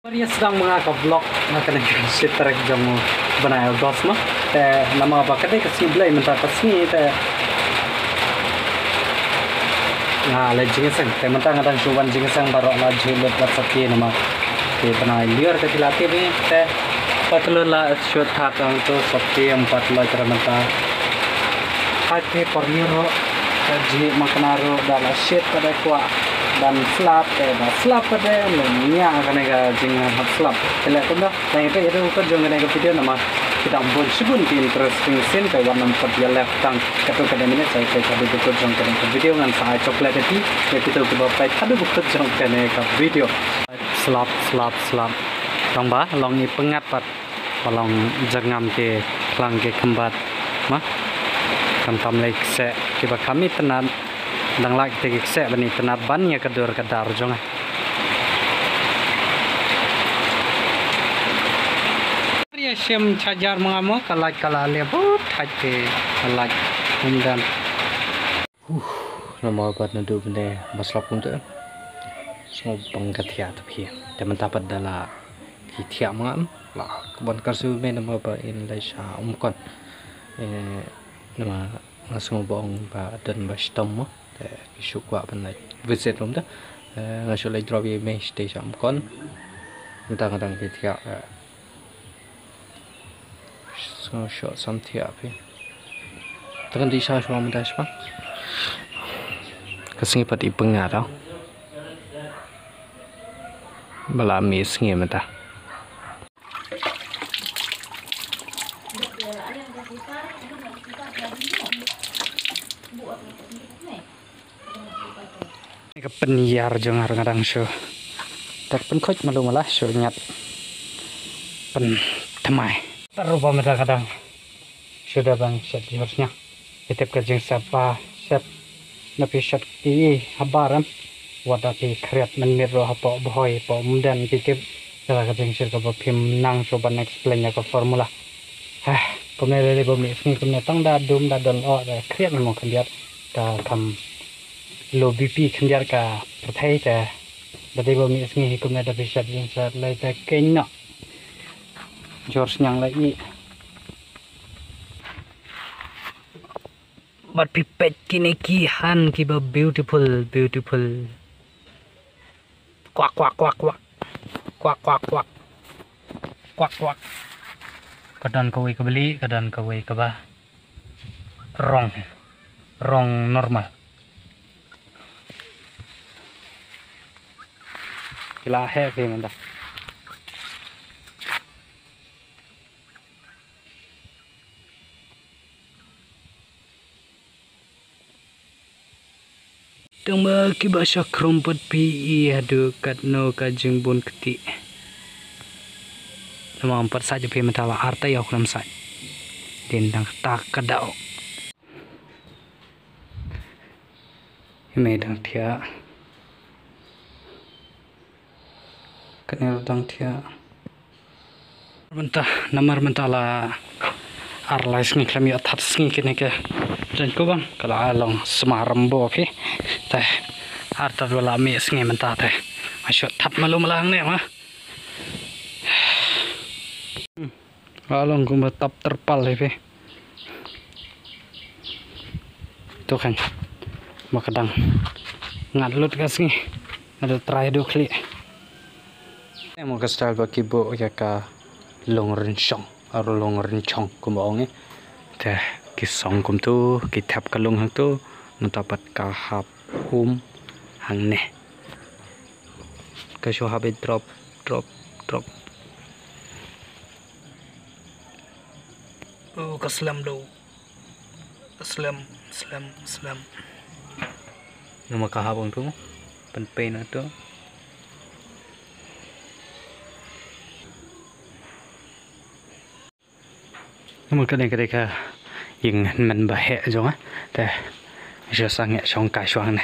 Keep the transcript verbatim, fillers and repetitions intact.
Ba ïa sdang ma nga ka vlog ha kane ka shi tarik jong u bnai August mo. Te namar ba ka dei ka sngi Blei mynta ka sngi te nga leit jingïaseng. Te mynta nga dang shu wan jingïaseng baroh la jhieh lut bad sopti namar ki bnai lyiur ka ki la tip hi te. Pat la shu thad hangto sopti em pat la jra mynta. Hai te por lyiur ruh ka jhieh ma kane ruh da la shit pat da kwah ban slap te da slap pat da leh nia kane ka jinghap slap. Te leh kumta. Tang ïa peit haduh ba kut jong kane ka video namar ki dang bun shibun ki interesting scene te wat nym pat ïa left tang katto katne minit. Sa ïa peit haduh ba kut jong kane ka video ngan sa ai chocolate ïa phi ïa kito kiba peit haduh ba kut jong kane ka video. Slap slap slap. Tang ba long i pyngngad pat ba long jyrngam ki khlang ki khymbat ma. Khamtam lei kseh kiba kham itynnad. Dang lah kita ki kseh ban itynnad ban ïa ka dur ka dar jong nga. Ïa shim charger ma nga mo ka light ka la leh bud thait te ka light. Kumdan. Huh, namar ba naduh mynne ba slap kumta. Sngewbang ka thiah te phi. Te mynta pat da la ki thiah ma nga em. La ka ban kar su me namar ba in lai sha Umkon. Eh, namar nga sngew ba ong ba don ba shitom mo. Te ki shu kwah ban leit visit rum te. Eh, nga shu leit drop ïa i mei shatei sha Umkon. Mynta nga dang ki thiah, eh, sngew shu sam thiah phi. Te kan dei sha shuwa mynta shuwa. Ka sngi pat i pyngat tau. Ba la mih sngi mynta. Ka pynïar jong nga ruh nga dang shu. Te ka pynkhuid malu mala shu ñiat. Pynthymmai. Te ruh ba mynta ka dang shu da ban shet jhur sniang. Phi tip ka jingshet ba shet na phi shet ki habar em. Wat da phi khriat mynmiet ruh hapoh bhoi hapoh umden phi tip. Kata ka jingshet kaba phim nang shuh ban explain ïa ka formula. Hah, kumne lei lei ba mih sngi kumne tang da dum da don oh da khriat mo khyndiat ka kham low B P khyndiat ka pyrthei te. Da dei ba mih sngi hi kumne da phi shet jingshet lei te keiñ noh. Jhur sniang lei i. Bad phi peit kine ki han kiba beautiful, beautiful. Kwak, kwak, kwak, kwak. Kwak, kwak, kwak. Kwak, kwak. Ka don kawei kaba lieh, ka don kawei kaba rong. Rong normal. Ki la heh phi mynta. Tang ba kiba sha khrum pat phi i haduh katno ka jingbun kti. Namar ym pat sait ïa phi mynta ba arta ïa u khlem sait. Dien dang kata ka daw. I mei dang thiah. Kane ruh dang thiah. Mynta, namar mynta la ar lai sngi khlem ïoh thad sngi kine ki jaiñkup bang, ka la long sma Rambo phi. Te, ar tad ba la mih sngi mynta te. Nga shu thad malu mala hangne ma. Ka long kumba tap terpal hi phi. To kan. Ma ka dang ngat lut ka sngi. Nga da trai haduh khlieh. Mo ka style ba ki buh ïa ka lung rynshong, ar lung rynshong kumba ong i. Te ki song kumto, ki thep ka lung hangto, mynta pat ka hap um hangne. Ka shu hap i drop, drop, drop. Oh, ka slem do. Ka slem, slem, slem. Namar ka hap hangto, pynpei na to. Namar kane ka dei ka ïing hynmen ba heh jong nga. Te shu sangeh shong kai shuwa hangne.